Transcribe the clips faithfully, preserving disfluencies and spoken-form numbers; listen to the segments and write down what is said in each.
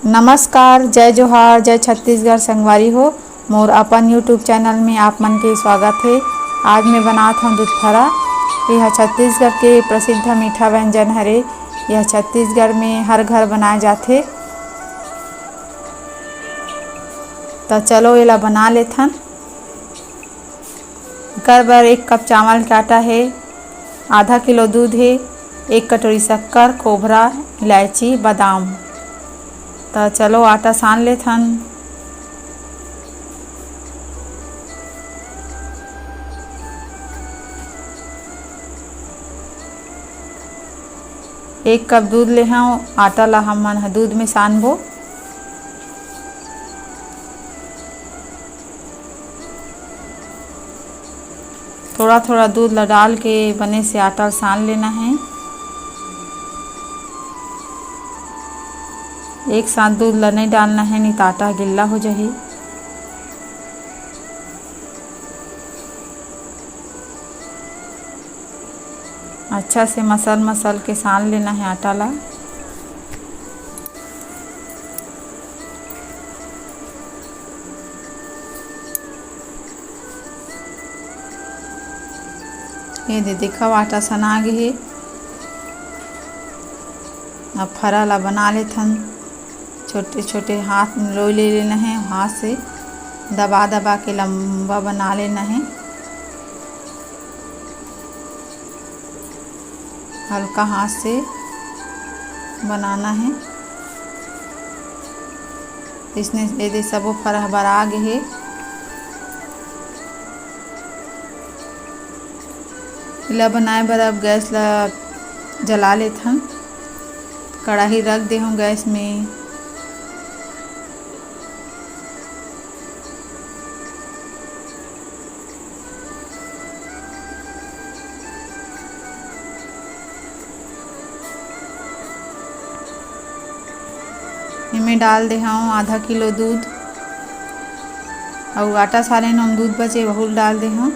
नमस्कार, जय जोहार, जय छत्तीसगढ़ संगवारी हो। मोर अपन YouTube चैनल में आप मन के स्वागत हे। आज मैं बनात हौं दूध फरा। यह छत्तीसगढ़ के प्रसिद्ध मीठा व्यंजन हरे। यह छत्तीसगढ़ में हर घर बनाए जाथे। त चलो एला बना लेथन। एकर बर एक कप चावल के आटा हे, आधा किलो दूध हे, एक कटोरी शक्कर, खोबरा, इलायची, बादाम। त चलो आटा सान लेथन। एक कप दूध ले हव, आटा ला हमन ह दूध में सानबो। थोड़ा-थोड़ा दूध ला डाल के बने से आटा ला सान लेना हे। एक साथ दूध ला नइ डालना हे, नहीं त आटा गिल्ला हो जाही। अच्छा से मसल मसल के सान लेना हे आटा ला। ये दे देखव, आटा सना गे हे। अब फरा ला बना लेथन। छोटे छोटे हाथ में लोई ले लेना हे, हाथ से दबा दबा के लंबा बना लेना हे। हल्का हाथ से बनाना हे। इसने ये दे सबो फरा बरा गे हे। एला बनाए बर अब गैस ला जला लेथन। कढ़ाई रख दे हूँ गैस में। एमे डाल दे हव आधा किलो दूध, अउ आटा साने नम दूध बचे, वहू ल डाल दे हव।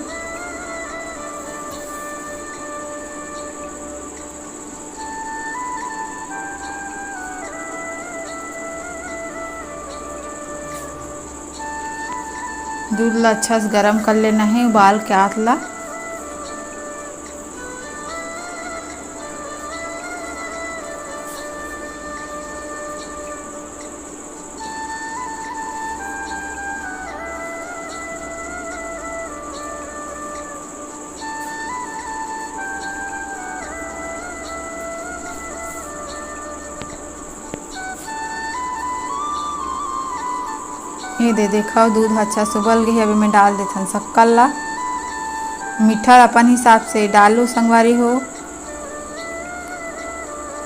दूध ला अच्छा से गरम कर लेना हे, उबाल के आत ला। ये दे देखव, दूध ह अच्छा से उबल गे हे। अभी मैं डाल देथन शक्कर ला। मीठा अपन हिसाब से डालू संगवारी हो।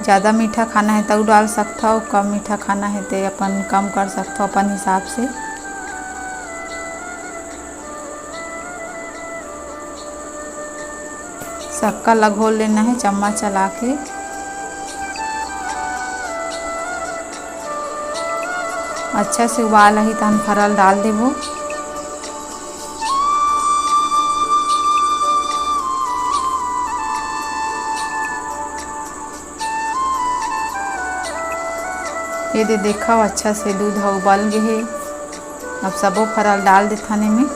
ज्यादा मीठा खाना हे तउ डाल सकथव, कम मीठा खाना हे ते अपन कम कर सकथव अपन हिसाब से। शक्कर ला घोल लेना हे चम्मच चला के। अच्छा से उबाल आही तहन फरा ल डाल देबो। ये दे देखव, अच्छा से दूध ह उबल गे हे। अब सबो फरा ल डाल देथन एमे।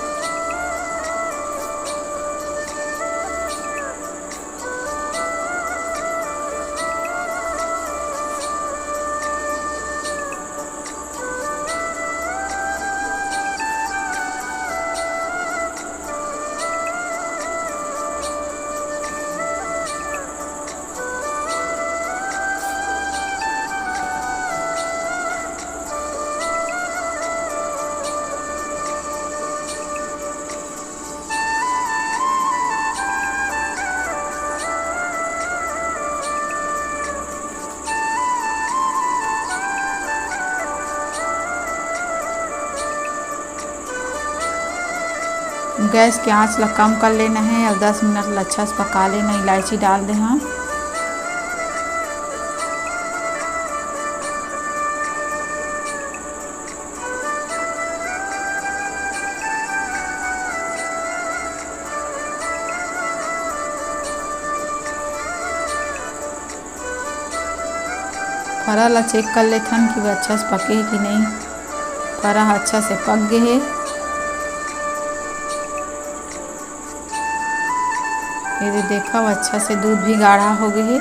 गैस के आंच ला कम कर लेना हे अउ दस मिनट ला अच्छा से पका लेना। इलायची डाल दे हन। फरा ला चेक कर लेथन कि वो अच्छा से पके हे कि नहीं। फरा ह अच्छा से पक गे हे। ये दे देखव, अच्छा से दूध भी गाढ़ा हो गे हे।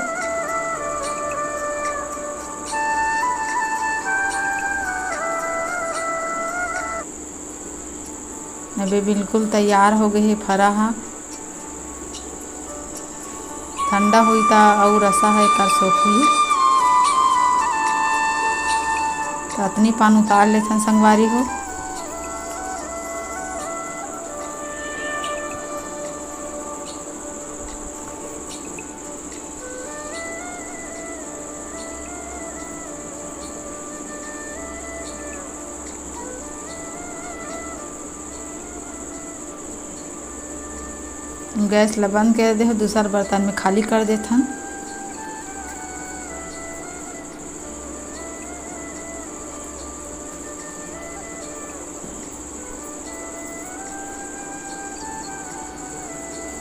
अबे बिल्कुल तैयार हो गे हे फरा ह। ठंडा होई त अउ रसा ह एकर सोखही। त अतनी पान उतार लेथन संगवारी हो। गैस ला बंद कर देहूँ, दूसर बर्तन में खाली कर देथन।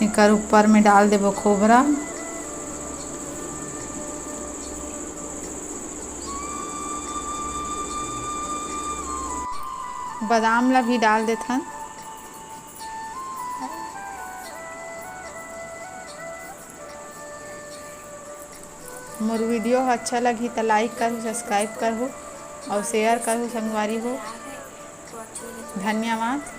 एकर ऊपर में डाल देबो खोबरा। बादाम ला भी डाल देथन। मोर वीडियो ह अच्छा लगही त लाइक करहु, सब्सक्राइब करहु अउ शेयर करहु संगवारी हो। धन्यवाद।